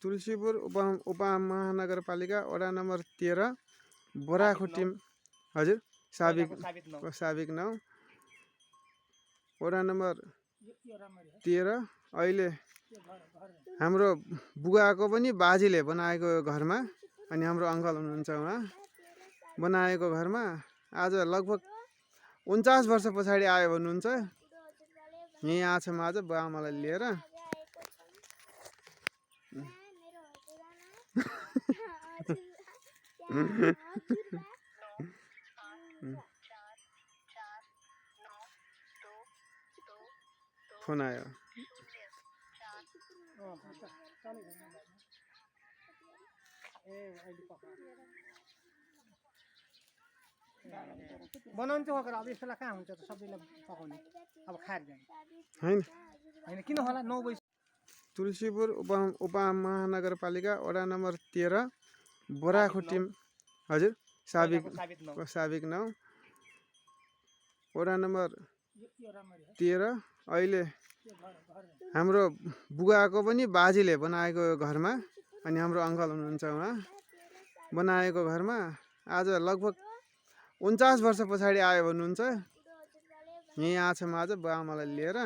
तुलसीपुर उपमहानगरपालिका वडा नम्बर 13 बोराको टिम हजुर साबिक साबिक 9 वडा नम्बर 13 अहिले हाम्रो बुवाको पनि बाजेले बनाएको घरमा अनि हाम्रो अङ्कल हुनुहुन्छ उहाँ बनाएको घरमा आज लगभग 49 वर्ष पछाडि आयो भन्नुहुन्छ। यहीँ आएको छ म आज बुवा आमालाई लिएर। फोन आयो। बनाउनु चाहिँ अब यस्तो कहाँ हुन्छ त सबैलाई पकाउने अब खाएर जाने हैन हैन किन होला 9 बजे तुलसीपुर उपमहानगरपालिका वडा नम्बर 13 बोराको टिम हजुर साबिक 9 वडा नम्बर 13 अहिले हाम्रो बुवाको पनि बाजेले बनाएको घरमा अनि हाम्रो अङ्कल हुनुहुन्छ उहाँ बनाएको घरमा आज लगभग 49 वर्ष पछाडि आयो भन्नुहुन्छ। यहीँ आएको छ म आज बुवा आमालाई लिएर।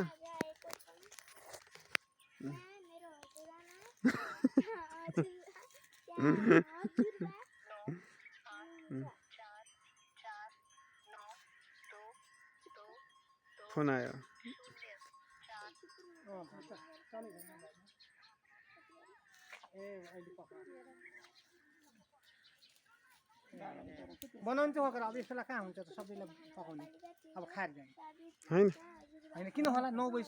फोन आयो। बनाउनु चाहिँ अब यस्तो कहाँ हुन्छ त सबैलाई पकाउने अब खाएर जाने हैन हैन किन होला 9 बजे